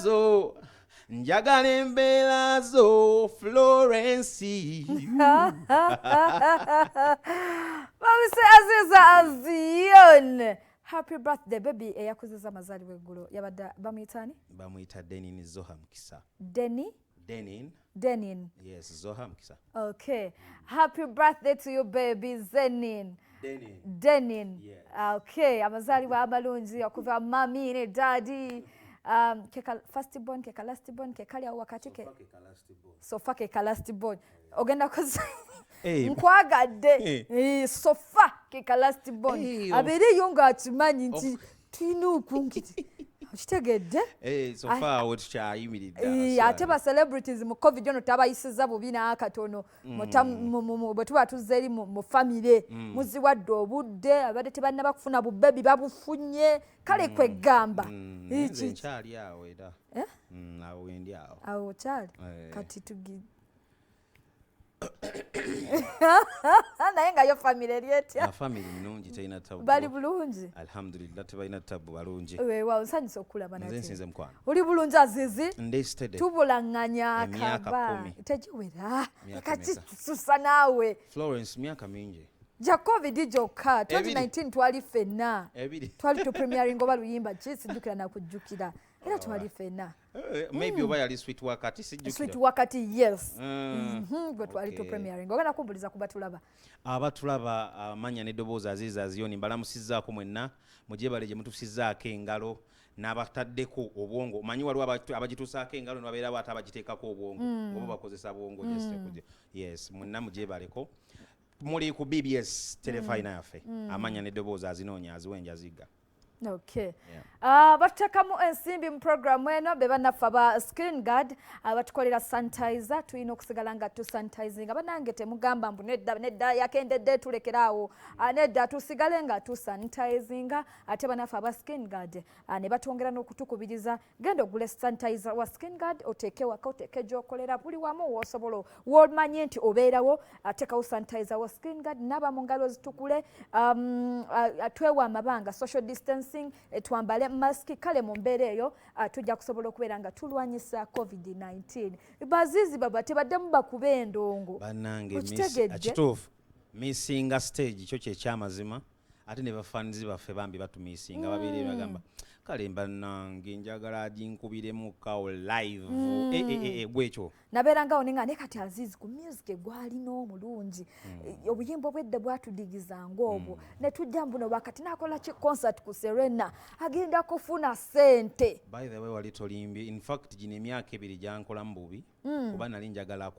Zo, njagala embeera zo, Florence. Bamuse Aziza Azion, happy birthday, baby. Eyakuzizza amazaalibwa eggulo yabadde bamuyitaani? Bamuyita Denin Zoha Mukisa. Deni? Denin. Denin. Yes, Zoha Mukisa. Okay, happy birthday to you, baby Zenin. Denin. Denin. Yes. Okay, amazaalibwa amalungi okuva mummy ne daddy. Keka first born, keka last born, kekali awo wakati ke? So far keka last born. Ogenda kozi. Hey. Nkwagadde. Eh. Eh, so far keka last born. Eh, abeereyo ng'akimanyi nti tulina okunkiti, okitegedde? Eh, so far awo tukyayimiridde. Eh, ate ba celebrities mu COVID ono tabayisiza bubi n'akatono. Bwe tuba tuzza eri mu famire, muziwadde obudde, abadde tebannaba kufuna bubebi babufunye, kale kwegamba. Eh, nze nkyali awo era. Eh? Awo wendi awo. Awo kyali. Eh. Kati tugi naye nga yo famire eri etya? Famire nnungi, terina tabu. Bali bulungi? Alhamdulillah, tebalina tabu, balungi. Weewaawo, nsanyusa okulaba. Nze nate. nsinze, mukwano. Oli bulungi, Azizi? Ndi steady. Tubulaŋŋanya. Emyaka akaba 10. Tegiwera. Myaka kati meka? Tususa naawe. Florence, myaka mingi. Ja COVID gyokka. Ebiri. 2019 twali ffenna. Ebiri. Twali tupremieringa oba luyimba ki, sijjukira nakujjukira, era twali ffenna. Eh, maybe oba yali Sweet Wakati, Sweet sijjukira. Wakati, yes. Gwe twali tupremieringa. Ogenda kumbuliza kuba tulaba. Abatulaba, amanya n'eddoboozi Aziza Aziyoni, mbalamusizzaako mwenna, mugyebale gye mutuusizzaako engalo n'abataddeko obwongo. Omanyi waliwo abagituusaako engalo ne babeerawo ate abagiteekako obwongo, oba bakozesa bwongo just yes, mwenna mugyebaleko. Muli ku BBS terefayina yaffe, amanya n'eddoboozi azinoonya aziwenja azigga. Okay. Yeah. Batuteekamu ensimbi mu programu eno be bannaffe aba Screen Guard abatukolera sanitizer. Tulina okusigala nga tusanitizinga, bannange. Temugamba mbu nedda, nedda, yakendedde, tulekeraawo. Nedda, tusigale nga tusanitizinga. Ate bannaffe aba Skin Guard ne batwongera n'okutukubiriza, genda ogule sanitizer wa Skin Guard, oteeke waka, oteeke gy'okolera, buli wamu w'osobola w'omanye nti obeerawo, ateekawo sanitizer wa Skin Guard, naba mu ngalo zitukule, twewa amabanga, social distancing, twambale masiki. Kale mu mbeera eyo tujja kusobola okubeera nga tulwanyisa COVID-19. Bazizi baba tebaddemu bakuba endongo. Bannange. Okitegedde? Kituufu, missinga stage, kyo kyekyamazima. Ate ne bafanizi baffe bambi batumissinga, babeere bagamba, kale bannange, njagala aginkubiremu kawo live. Eh, eh, eh, eh, gwekyo. Nabeerangawo nenga ne kati Azizi ku music gwalina omulungi. Eh, obuyimba obwedde bwatudigizanga obwo ne tujja mbuno wakati nakola ki concert ku Serena, agenda kufuna ssente. By the way, wali tolimbye. In fact, gino emyaka 2 gyankolamu bubi, kuba nali njagala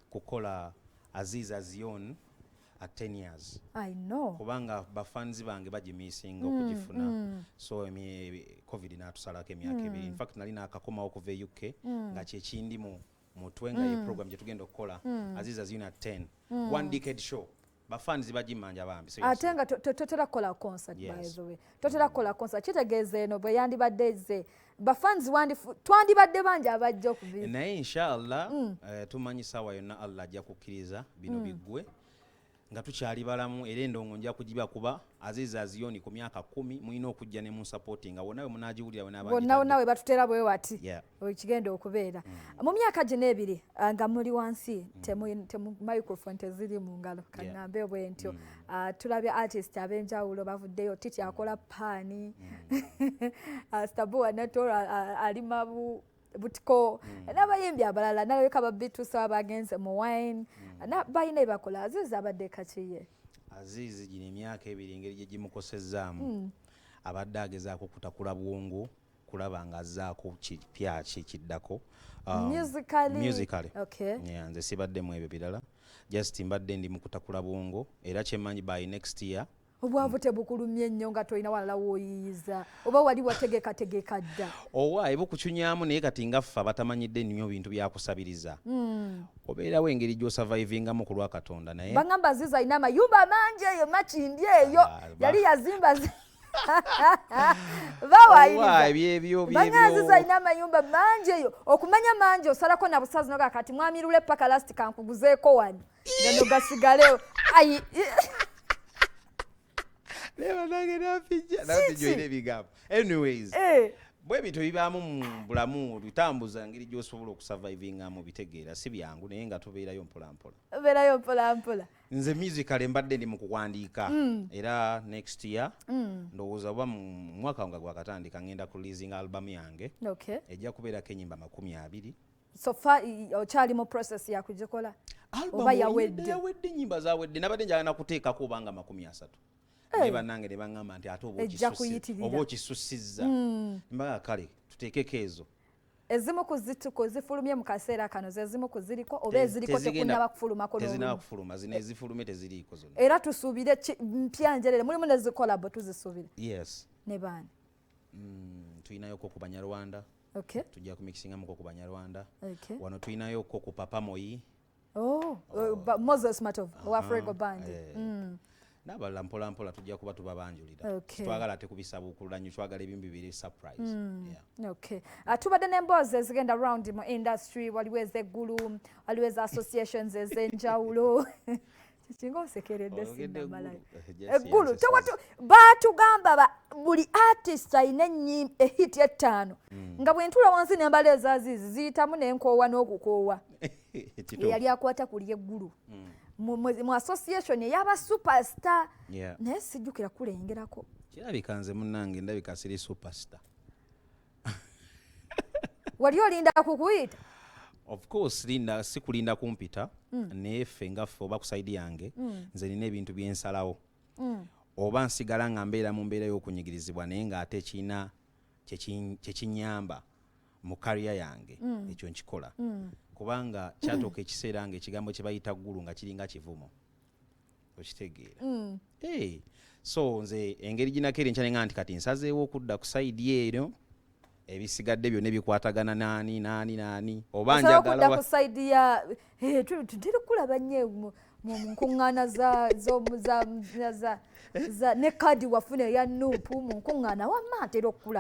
kukola Aziz Azion at 10 years, I know. kubanga bafanzi bange bagimissinga okugifuna. So COVID n'atusalako emyaka 2. In fact, nali nakakomawo okuva e UK nga kyekindi mu mutwe, nga ye program gye tugenda okukola, Aziz Azion at 10, one decade show. Bafanzi bagimanja bambi. Seriously. Ate nga totera kukola concert. By the way, totera kukola concert, kitegeeza eno bwe yandibadde ezze bafanzi twandibadde bangi abajja okubi. Naye inshallah, tumanyi saawa yonna Allah ajja kukkiriza bino biggwe nga tukyali balamu, era endongo nja kugiba kuba Aziz Aziyoni ku myaka 10. Mulina okujja ne munsupportinga wonna we munagiwulira, we naaba Bonna wonna ngitadde. we batutera bwe wati. Ekigenda okubeera mu myaka gino 2 nga muli wansi, microphone teziri mu ngalo, kaŋŋambe bwe ntyo. Tulabye artist ab'enjawulo bavuddeyo, Titi akola paani, Stabuwa Natora alima butiko, n'abayimbi abalala nalabeka babituusa bagenze mu wine, balina ebakola. Azizi abadde kakiye? Azizi gino emyaka 2 engeri gye gimukosezzaamu, abadde agezaako kutakula bwongo kulaba nga azzaako kipya ki kiddako. Musically? Musically. Okay. Yeah, nze sibaddemu ebyo birala, just mbadde ndi mu kutakula bwongo, era kyemmanyi by next year. Obwavu tebukulumye nnyo nga tolina walala wooyiyiza, oba wali wategekategeka dda? Owaaye, bukucunyamu, naye kati nga ffe abatamanyidde nnyo bintu byakusabiriza, obeerawo engeri gy'osurvivingamu ku lwa Katonda, naye Bagamba Azizi alina amayumba mangi eyo Makindi eyo. Ah, Yali yazimba bawayiriza. Owaaye, byebyo. Banga Azizi Byebyo. alina amayumba mangi eyo, okumanya mangi osalako na busazi noga kati mwamirule paka last kankuguzeeko wano gano gasigalewo. Ayi. Leba nange nafijja nafijja, olina ebigambo. Anyways, Eh. Bwe bityo bibaamu mu bulamu, bitambuza ngeri gy'osobola okusurvivingamu. Bitegeera si byangu, naye nga tubeerayo mpolampola. Obeerayo mpolampola. Nze musically mbadde ndi mu kuwandiika, era next year ndowooza oba mu mwaka nga gwakatandika ngenda ku releasing album yange. Ejja kubeerako enyimba 20. So far okyali mu process yakugikola Album oba oyedde? Yawedde? Yawedde, enyimba zawedde. Nabadde njagala nakuteekako obanga 30, naye bannange ne baŋŋamba nti ate oba Ejja kuyitirira. oba okisusizza. Mbaga kale tuteekeko ezo. Ezimu ku zituko zifulumye mu kaseera kano, zezimu ku ziriko oba eziriko tekunnaba kufulumako Tezinaba n'olumu? kufuluma. Zino ezifulumye teziriiko zonna. Era tusuubire mpya njerere, mulimu ne zi collabo tuzisuubire? Yes. Ne baani? Tulinayoko ku Banyarwanda. Tujja kumixingamuko ku Banyarwanda. Wano tulinayoko ku Papa Moyi. Oh, Moses Matovu owa Frego Band. Eh. N'abalala mpolampola tujja kuba tubabanjulira. Twagala ate kubisabuukulula nnyo, twagala ebimu bibeere surprise. Yeah. Okay. Tubadde n'emboozi ezigenda round mu industry, waliwo ez'eggulu, waliwo eza associations ez'enjawulo. Kikinga osekeredde. Oyogedde Sinnamalayo. eggulu. Just Eggulu yanse. Baatugamba buli artist alina ehit 5, nga bwe ntula wansi nembala ezaziizi ziyitamu nenkoowa n'okukoowa. Kituufu. Eyali akwata ku lyeggulu mu association ey'aba superstar, naye sijjukira kulengerako. Kirabika nze munnange ndabika siri superstar. Wali olinda kukuyita? Of course linda, si kulinda kumpita, naye ffe nga ffe oba ku side yange, nze nina ebintu byensalawo, oba nsigala nga mbeera mu mbeera y'okunyigirizibwa, naye ng'ate kirina kyekinyamba mu career yange, ekyo nkikola, kubanga kyatuuka ekiseera nga ekigambo kye bayita ggulu nga kiringa kivumo, okitegeera? Hey, so nze engeri ginakeera enkya nenga nti kati nsazeewo okudda ku side eno, ebisigadde byonna ebikwatagana naani naani naani oba Osobola njagala okudda ku side ya tutera kulaba nnyo mu nkuŋŋaana za ne kaadi wafuna eya NUP mu nkuŋŋaana, wamma ntera okukulaba.